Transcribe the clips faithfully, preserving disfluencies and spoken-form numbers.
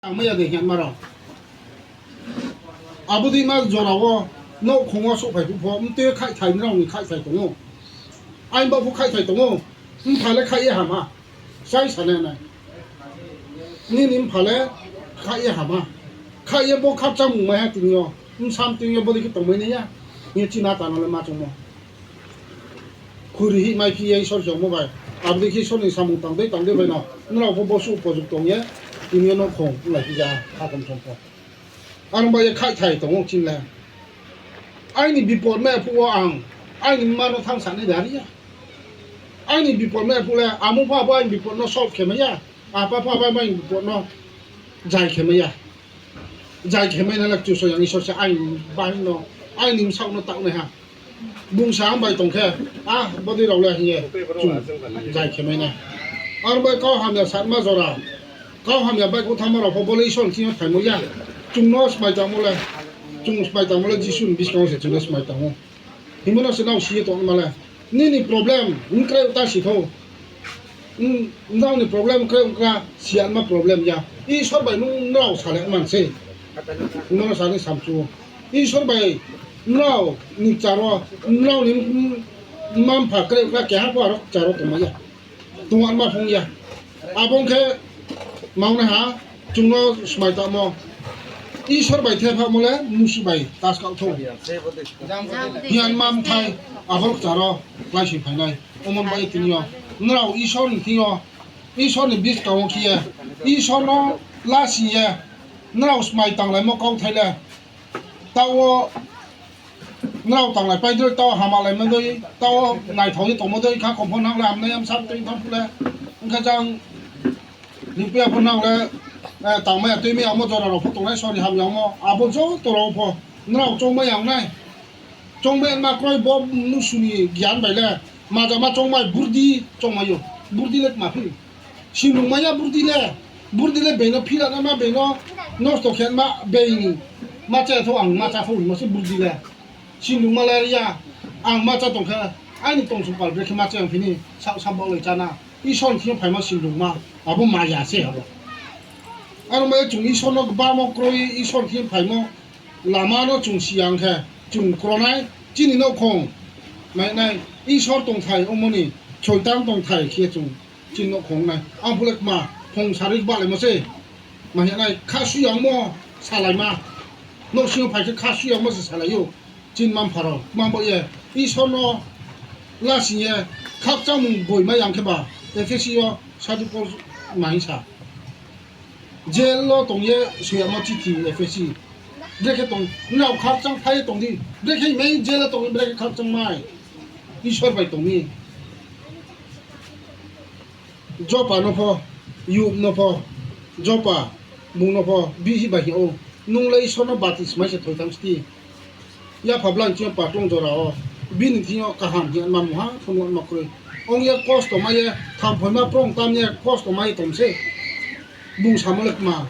Ang mai ya de hing ma rao. Abo dei ma jora wo nouhkhong wo souhphai phuh pho, mtui khaihthai nrao ni khaihthai tong ou. Aini baoh pho khaihthai tong ou. Mpha le khaih ye hama. Chai sa nai nai. Nini mpha le khaih ye hama. Khaih ye bo khakchangmung mai ha tini yo. Bsa mtui yo bodei khe tongmai nai ya. Hing ye chini ata no le ma choungmo. Khuri hih mai phi ye Isor se ongmo bai. Abo dei khe Isor ni samung tang dei tang dei bai no nrao pho bosuh pojok tong ye, tini yo nouhkhong lai phi ja ha, khakhom song pho. Ang bai ye khaihthai tong ou chini le. Aini bipot mai phuh wo ang aini mma no thanng sa nai de, are ya. Aini bipot mai phuh le, amo pho abo aini bipot no solve khe mai ya. Apa pho abo aini bipot no jai khe mai ya. Jai khe mai na le Kchusoyang Isor se aini bahing no, aini bsaoh no taoh nai ha. Bung sa ang bai tong khe, a, bodei rao le hing ye, chung jai khe mai nai. Ang bai kau hamya satma jora, kau hamya baihkhouh thanngma rao pho bo le Isor ni thing yo phaimo ya. Chung no smai tangmo le, chung smai tangmo le Jisu ni buskang wo se chung no smai tang ou. Hingmo no se nrao si ye tongma le. Nini problem, nkreh ta si thou. Nrao ni problem khe ongkra, siyanma problem ya. Isor bai nung nrao salai man se. Nung no sa ni samchu ou. Isor bai nrao ni kchar wo, nrao ni mma mpha kre ongkra keha pho aro kchar wo tongmai ya. Tongma phung ya. Abo ong khe ma ong nai ha, chung no smai tangmo. Isor bai thephamo le musi bai taskaoh thou. Hiyan ma mthai, abo kchar wo kláisoing phai nai. Omo bai tini yo, nrao Isor ni thing yo, Isor ni buskang wo khe ye, Isor no lasing ye, nrao smai tanglaimo kauthai le, taoh wo nrao tanglaipai dei, taoh wo hamalaimo dei, taoh wo naithao ye tongmo dei, khakhom pho nang le hamnai yamsa tui thanng phuh le, ong khe jang, ripya pho nang le, tangmai ya tuimai ya amo jora rao pho tongnai, sori hamya ongmo, abo joto rao pho nrao choungmai ya ong nai. Choungmai ma kroi bo mnusu ni gyan bai le, majama choungmai burdi choungmai ou, burdi le tma phi. Sinrungmai ya burdi le, burdi le being no phila nama, being no nosto khe ma, being ma cha thou ang ma cha thou hingmo se burdi le. Sinrungma le ya, ang ma cha tong khe, aini tongsong pal brekhe ma cha yang phini, saoh sa baohlai chá na. Isor ni thing yo phaimo sinrungma, abo maya se abo. Aro bai chung Isor no gbamo kroi, Isor ni thing yo phaimo lama no chung si ya ong khe, chung kronai, chini nouhkhong, mai nai, Isor tongthai ongmo ni, Soitan tongthai khe chung chini nouhkhong nai. Ang phuh le kma, phung sarui gbalaimo se. Ma hing nai, khasuyangmo salaima. Nouhsing yo phai khe khasuyangmo se salai ou. Chini mma mpha rao, kma bo ye, Isor no lasing ye, khakchangmung boi mai yang khe ba, Ephesi yo Sadhu Paul ma hing sa. Jail wo tong ye soiyamo chithi Ephesi. Brekhe tong, nrao khakchang phai ye tong di. Brekhe mai jail wo tong ye brekhe khakchang mai. Isor bai tong mi. Jopa no pho, Yub no pho, Jopa bung no pho, bihih bai hing ou, nung le Isor no batismai se thoi thanng sdi. Yapha blang thing yo patlung jora wo, bini thing yo kaham hing ma mungha pho nuhma kroi. Ong ye kosto mai ye, thamphoima prong tam ye kosto mai ye tong se. Bung samo le kma,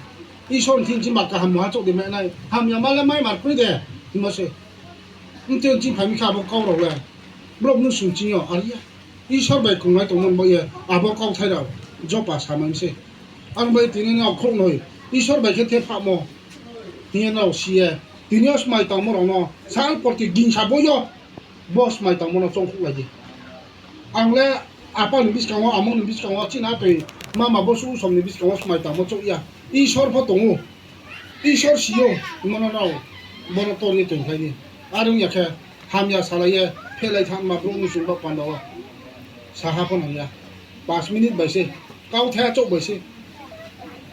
Isor ni thing chini ba kaham mungha chouh de mai nai, hamyama le mai mar kroi de, hingmo se. Mtui chini phai mi khe abo kau rao le, brouh mnusu chini yo, are ya. Isor bai konglai tongmo ni baoh ye, abo kauthai rao, Jopa samai mi se. Ang bai tini nrao khrouhnoi, Isor bai khe thephamo, hing ye nrao si ye, tini yo smai tangmo rao no, sal porti gingsa bo yo, bo smai tangmo no choungkhouhlai di. Ang le apa ni buskang wo, amo ni buskang wo, chini atoi mama bosuh usom ni buskang wo smai tangmo chouh ya. Isor pho tong ou. Isor si ou, hingmo no nrao, bo no tor ye tongkhlai di. Are ong ya khe, hamya salai ye, phehlai thanngma brouh ni chung ba panda wo. Saha pho nang ya. Pas minute bai se, kauthai achouh bai se.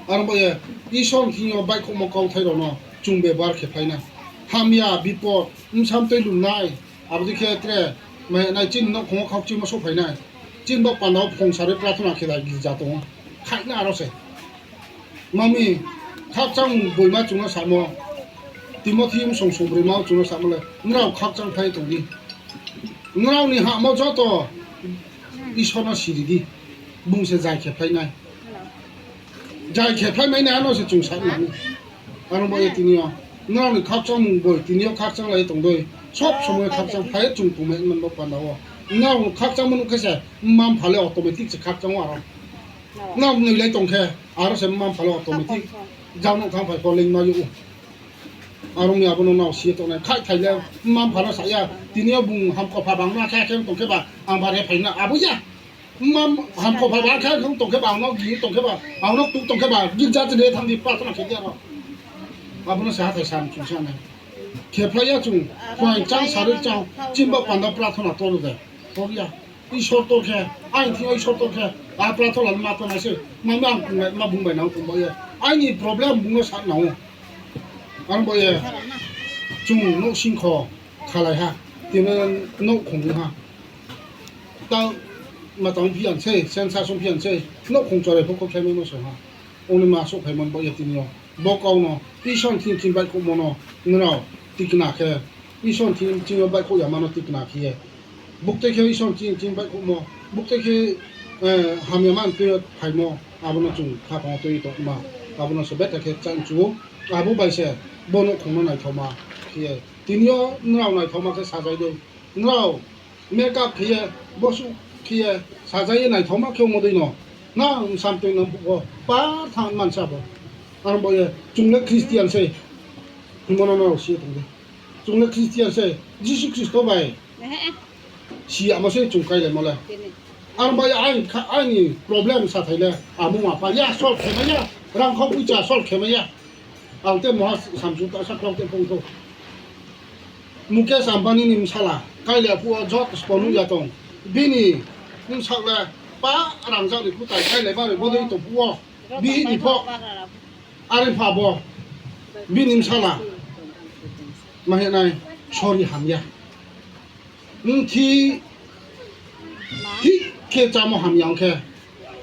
Aro bai ye, Isor ni thing yo baihkhouhmo kauthai rao no chung bebohar khe phlai na. Hamya, bipot, bsa mtui lumnai, abo dei khe tre, mai nai chini nouhkhong wo khaukchimo souhphai nai. Chini ba panda wo phung sarui prathona khe lai girja tong ou. Khaih na aro se. Ma mi, khakchang boima chung no samo, Timothi bsong songbroima wo chung no samo le, nrao khakchang phlai ye tong di. Nrao ni hahmo joto Isor no siri di. Bung se jai khe phlai nai. Jai khe phlai mai nai ano se chung sa nai. Aro bai ye tini yo, nrao ni khakchangmung boi tini yo khakchang lai ye tong dei. Sob somoi khakchang phlai ye chung tongmai man bo panda wo. Nrao khakchangmo nuh khe se, mma mpha le automatic se khakchang ou aro. Nrao mnoilai tong khe, aro se mma mpha le automatic. Jang nouh thanng phai pho leing ma yo ou. Aro mi abo no nrao si ye tongnai. Khaihthai le mma-mpha no sa ya. Tini yo bung hamkho pha bang no khe khe tong khe ba, ang ba rephai na abo ya. Mma hamkho pha bang khe tong khe ba, ang no gi tong khe ba, ang no ktuk tong khe ba, girja chini thanng di, prathona khe di aro. Abo no se hathái sam chung sa nai. Khephlai ya chung, phuaing chang, sarui chang, chini baoh panda prathona tor de. Tor ya. Isor tor khe, aini thing yo Isor tor khe, a prathona le ma tor nai se, ma, ma, ma bung bai nang tong ba ye. Aini problem bung no sa nang ou. Aro ba ye, chung nouhsingkho khalai ha, tini nouhkhong ha. Ta, ma tang phi ya sei, census ong phi ya sei, nouhkhong chorai pho kho khe mai no se ha. Ong ni ma souhphaimo ni baoh ye tini yo. Bo kau no, Isor ni thing ching baihkhouhmo no, nrao tikna khe, Isor ni thing ching yo baihkhouh yama no tikna khe ye. Buktui khe Isor ni thing ching baihkhouhmo, buktui khe, eh, hamyama ni tui yo phaimo, abo no chung khaphang wo tui tongma, abo no se betha khe chang chu ou, abo bai se bo nouhkhong no naithaoma khe ye. Tini yo nrao naithaoma khe sajai dei, nrao makeup khe ye, bosuh khe ye, sajai ye naithaoma khe ongmo dei no, nang bsa mtoi nang phuh wo par thanng mansa bo. Aro ba ye, chung le Christian sei, hingmo no nrao si ye tong di. Chung le Christian sei, Jisu Khristo bai si yamo sei chung káilaimo le. Aro ba ye, aini problem sathai le, amung apa ya solve khe mai ya, rangkhau poicha solve khe mai ya. Ang te moha samsung ta sa khlong te phung thou. Mukesh Ambani ni bsala, káilai phuh wo joto sbo nuh ya tong. Bini bsaoh le pa rangzag ni kutai káilai ba roi bodei tong phuh wo. Bihih ni pho. Are pha bo. Bini bsala. Ma hing nai, sori hamya. Bthi, thik khe chámo hamya ong khe.